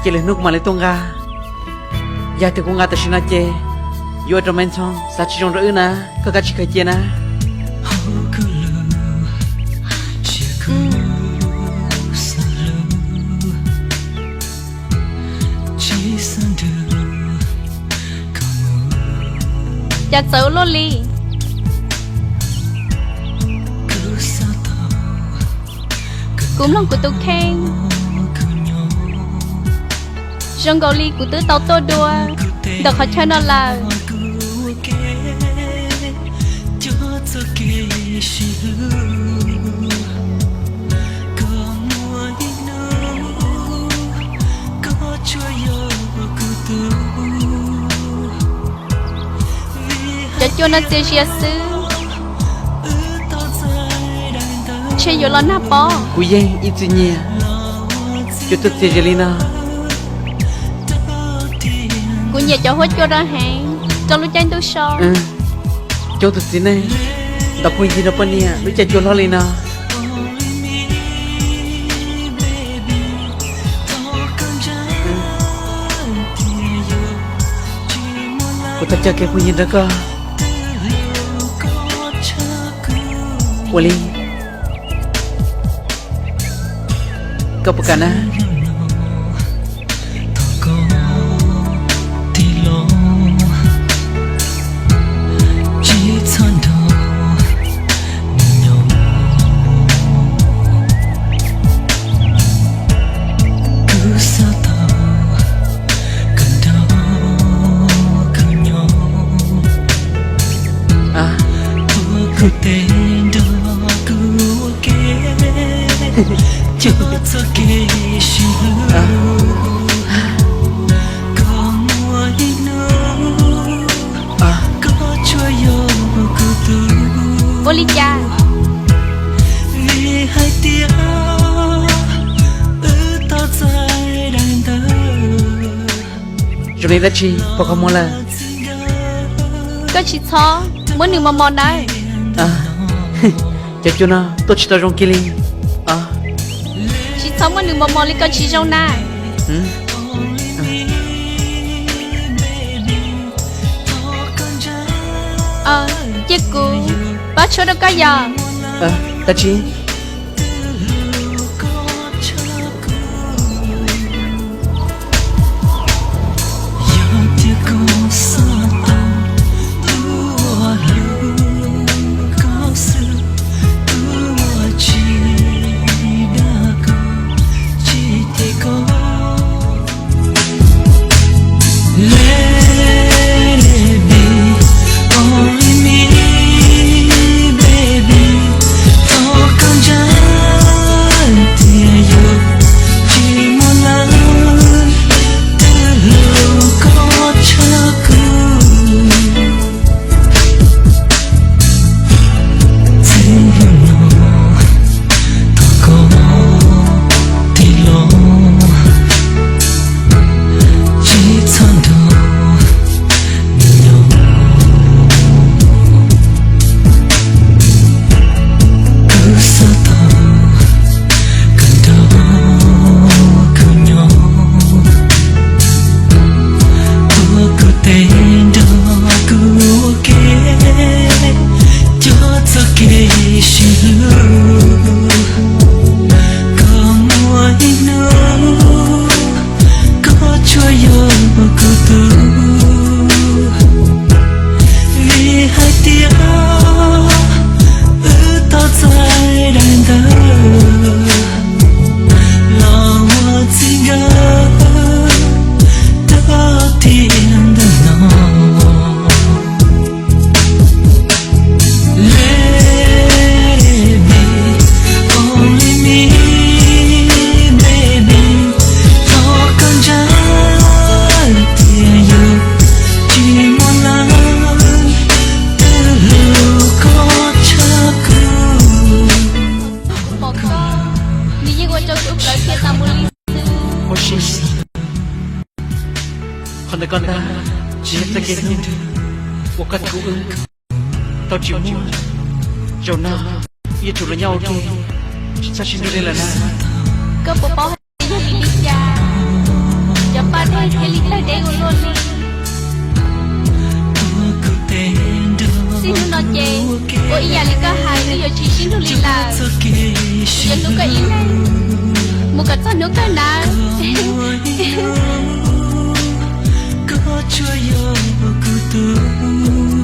Cia lwm hnub kuv mam li tuaj nqa. Yog tias kuv nqa tam sim no ces yuav ua rau Maiv Ntxhoo xav tsis zoo rau wb na, koj kav tsij khaws cia na. Cas txawv luaj li. Kuv mloog kuv tus kheej, zoo nkaus li kuv twb tau tuaj dua ntawm qhov chaw no lawm. Cov cua no txias zias xwb, ntshe yuav los nag pob. Kuv yeej ib txwm nyiam cov cua txias zias li no. Kuv nyiam cov huab cua no heev rau lub caij ntuj so. Coob tus txiv neej ntaus phooj ywg rau poj niam lub caij cua hlob li no. Kuv tau coj kev phooj ywg nrog koj. Ua li, koj puas kam na? Ua li cas? Zoo li dab tsi pom qhov muag lawm? Koj tsis txhob muab nws mos mos nawb. Cov cua no tuaj tsis tau zoo kiag li. Tsis txhob muab nws mos mos li, koj tsis zoo na. Cia kuv pab tshuab rau koj yom. Dab tsi? Pom koj, nws yeej ua rau kuv plawv kiag tas mus li xwb. Qhov ntawd koj ntag, tsis yog txoj kev hlub uas koj thiab kuv wb tau tsis muaj. Zaum no yuav tsum los nyob ua ke, tsis txhob sib nrug li lawm na. Koj puas paub hais tias yog vim li cas? Koj thiaj li kawg deb ua luaj li. Txij hnub no ces ua ib yam li koj hais, wb yuav tsis sib nrug li lawm. Yuav hlub koj ib leeg mus kom txog hnub kawg nawb. Koj tsuas yog kuv tus